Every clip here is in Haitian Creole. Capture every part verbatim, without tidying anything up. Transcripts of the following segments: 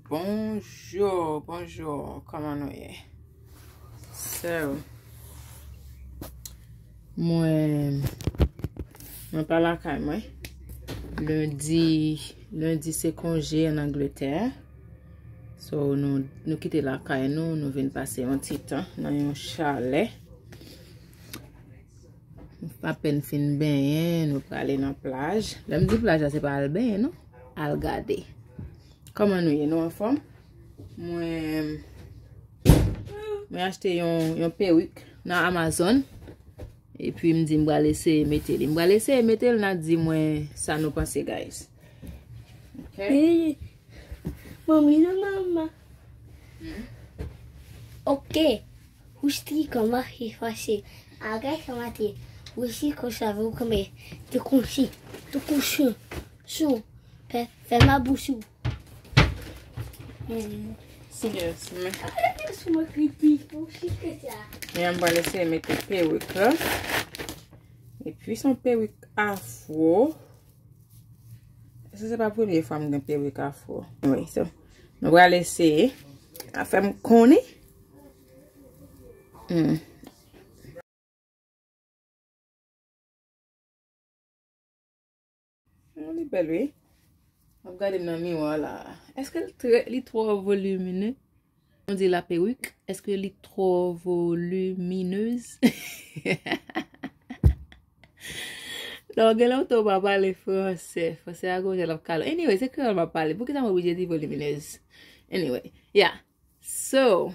Bonjou, bonjou, kòman nou ye? So, mwen, mwen pa lakay mwen. Lendi, lendi se konje an Angletè. So, nou, nou kite lakay nou, nou vin pase yon ti tan nan yon chalè. Apèn fin benyen, nou prale nan plaj. Lè m di plaj la, se pa al benyen, non. Al gade. Kòman nou ye? Nou anfòm? Mwen, mwen achte yon, yon perik nan Amazon. Epi m di m pral eseye mete li. M pral eseye mete l, n a di mwen sa nou panse, guys. Ok? Manmi, non, manman. Ok. Wishtri kama hifashe. Agay kamate. Wishi koshave ukame. Tukunshi. Tukushu. Shu. Fe, fema busu. Yes, men. Suma kriti. Wishi kesa. Men m pral eseye mete perik la. Epi se yon perik afro. Se, se pa premye fwa m gen perik afro. Anyway, so, nou pral eseye. A fè m konnen. Hmm. Oh, li bèl, wi. M ap gade m nan miwa la. Èske l trè, li twò volimine? On dirait la perruque. Est-ce que li twò volumineuse? Non, gen lontan w pa pale fransè. Fransè a gon jan l ap kale. Anyway, se kreyòl m ap pale. Poukisa mwen oblije di volumineuse? Anyway, yeah. So,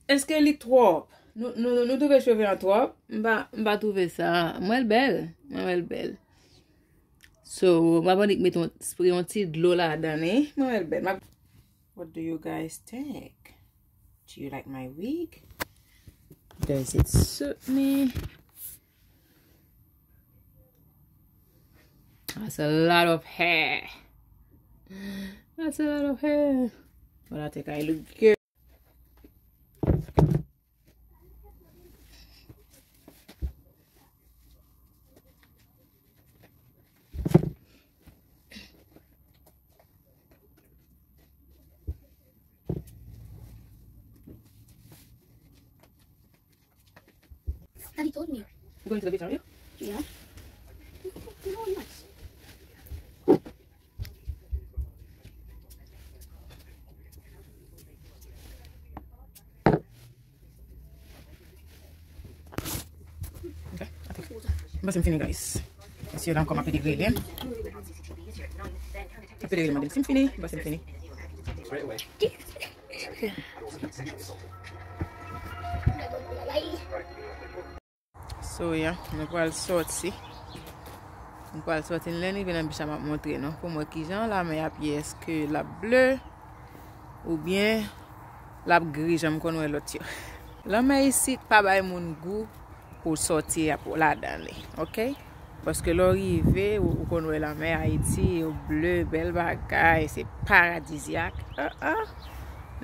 èske li twòp? Nou, nou, nou twouve cheve an twòp? M pa, m pa twouve sa. Mwen l bèl. Mwen wè l bèl. So, m ap annik met yon, spre yon ti dlo ladan li. Mwen wè l bèl. M ap What do you guys think? Do you like my wig? Does it suit me? That's a lot of hair. That's a lot of hair. But I think I look good. Daddy told me. You going to the beach, aren't you? Yeah. You know, nice. Ok, I think. M panse m fini, guys. Mesye la ankò m ap ede grele. M ap ede grele, m ap ede. Si m fini, m panse m fini. So, yeah, nou pral sòti. Nou pral sòti. Lè n rive nan bich la, m ap montre nou pou m wè kijan lanmè ap ye. Èske l ap ble oubyen l ap gri jan m konn wè lòt yo? Lanmè isit pa bay moun gou pou sòti ap ladan li, ok? Paske lè w rive, ou, ou konn wè lanmè Ayiti, yo ble, bèl bagay, se paradizyak. Ah, ah.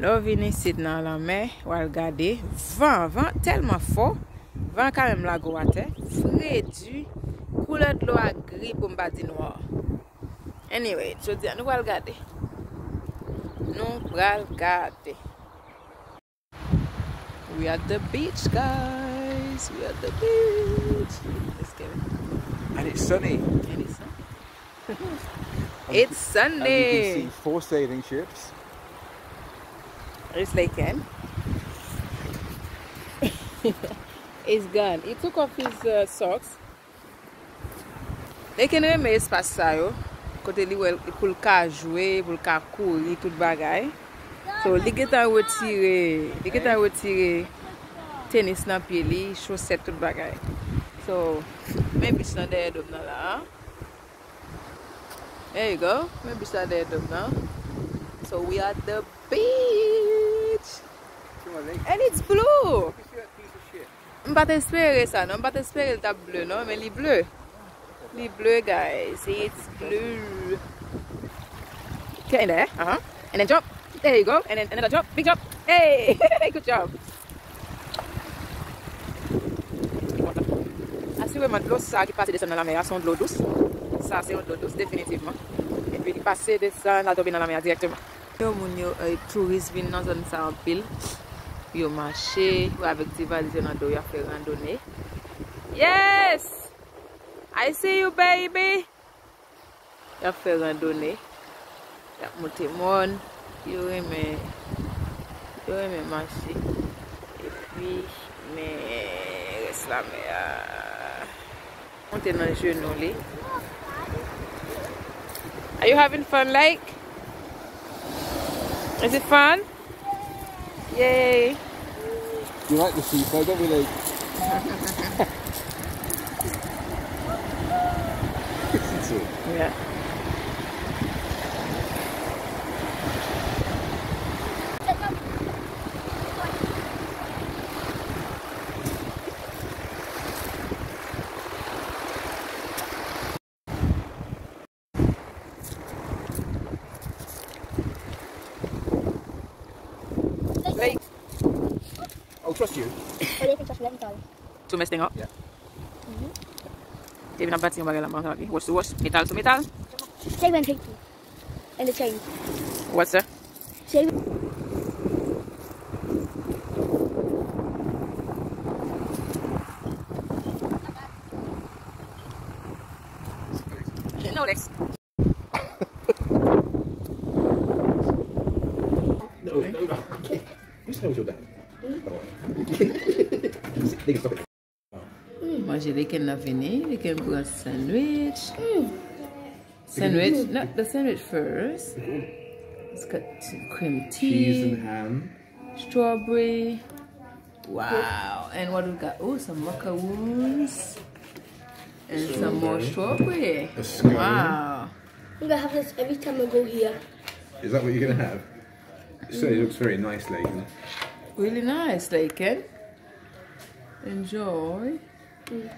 Lè w vin isit nan lanmè, w al gade, van, van tèlman fò, van ka menm lage w atè, fredi, koulè dlo a gri pou m pa di nwa. Anyway, jodi a nou pral gade. Nou pral gade. We at the beach, guys. We at the beach. Let's get it. And it's sunny. And it's sunny. It's sunny. As you can see, four sailing ships. It's like, it's gone. He took off his, uh, socks. Laken renmen espas sa yo, kote li wè pou l ka jwe, pou l ka kouri, tout bagay. So, li gentan retire, li gentan retire tenis nan pye li, chosèt, tout bagay. So, men bich lan dèyè do m nan la, a. There you go. Men bich la dèyè do m nan. So, we at the beach. And it's blue. M pa t espere sa, non. M pa t espere l t ap ble, non. Men li ble. Li ble, guys. It's blue. Get in there. Uh-huh. And then jump. There you go. And then another jump. Big jump. Hey! Good job. Asireman, dlo sa ki pase desann nan lanmè a, se yon dlo dous. Sa, se yon dlo dous, definitivman. Epi li pase desann, al tonbe nan lanmè a dirèkteman. Yo, moun yo, eh, touris vin nan zòn sa anpil. Yo mache, yo avèk ti valiz yo nan do, y ap fè randone. Yes! I see you, baby! Y ap fè randone. Y ap monte mòn. Yo renmen, yo renmen mache. Epi, men rès lamè a. Monte nan jenou li. Are you having fun, Lake? Is it fun? Yay. You like the seaflow, don't we, Lake? Isn't it? Yeah. Like, I'll trust you. Oh, you can trust me, let me tell you. To mess thing up? Yeah. Te vin ap bati yon bagay la, man, ok. Watch the watch. Metal to metal. Take one, take two. And the chain. What's that? Chain. No, next. No, no, no. Which hell was your dad? Nigga, stop it. Manje leken nan vini, leken pran sandwich. Sandwich, not the sandwich first. It's got some cream tea. Cheese and ham. Strawberry. Wow. And what we got? Oh, some macaroons. And some more strawberry. A scone. Wow. I'm gonna have this every time I go here. Is that what you're gonna have? So it looks very nice, Lakin. Really nice, Lakin. Enjoy. Mm.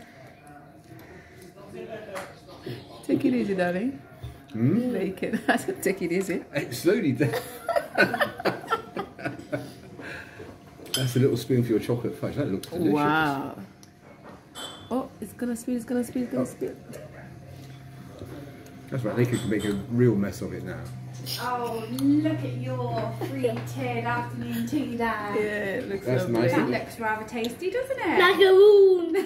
Take it easy, darling. Hmm? Lakin. I said, take it easy. Hey, slowly down. That's a little spoon for your chocolate fudge. That looks delicious. Wow. Oh, it's gonna spill, it's gonna spill, it's gonna spill. That's right, they could make a real mess of it now. Oh, look at your free tiered afternoon tea there. Yeah, it looks lovely. That's nice, isn't it? That looks rather tasty, doesn't it? Macaroon!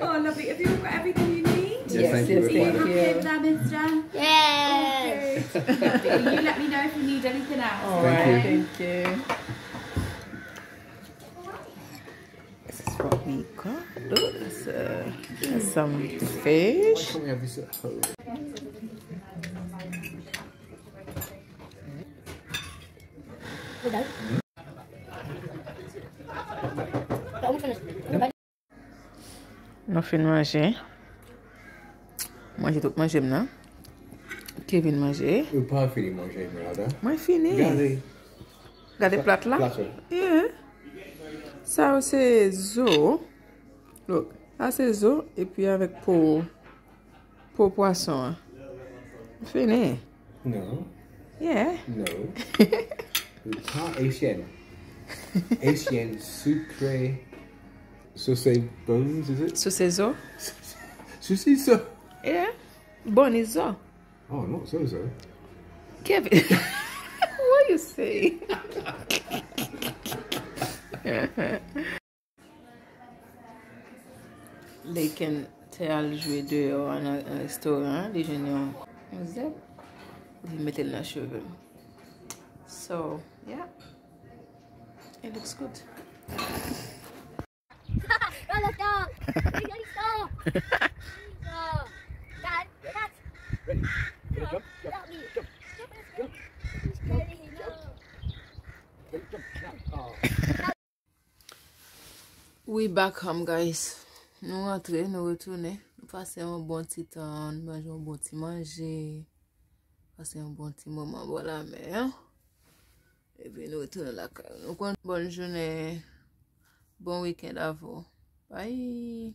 Oh, lovely. Have you all got everything you need? Yes, thank you. Are you happy over there, mister? Yes. Oh, good. Lovely. You let me know if you need anything else. All right, thank you. This is what we got. Oh, that's, uh, that's some fish. Nou fin manje. Manje tout manje m nan. Kevin manje. Ou pa fini manje, Esmeralda. Mwen fini. Gade. Gade plat la. Plat la. Yeah. Sa yo se zo. Look. Sa se zo epi avèk po, po pwason an. Fini. No. Yeah. No. Pa Haitian. Haitian sucre. Sose bones, is it? Sose zo. Sose zo. Yeah. Bone is zo. Oh, no, so, so. Kevin, what you say? Laken te al jwe deyò a nan, nan restoran an, li jwenn yon, yon zèb, li mete l nan cheve l. So, yeah, it looks good. Run, let's go. Ready, stop. Go. Dad, Dad. Ready? Ready, jump, jump, help me. Jump, jump, jump, jump, jump, jump, now. Oh. We back home, guys. Nou rantre, nou retounen. Nou pase yon bon ti tan, nou manje yon bon ti manje. Pase yon bon ti moman bò lamè an. Epi nou retounen lakay nou. Nou konn, bòn jounen, bon weekend avè w. Bye.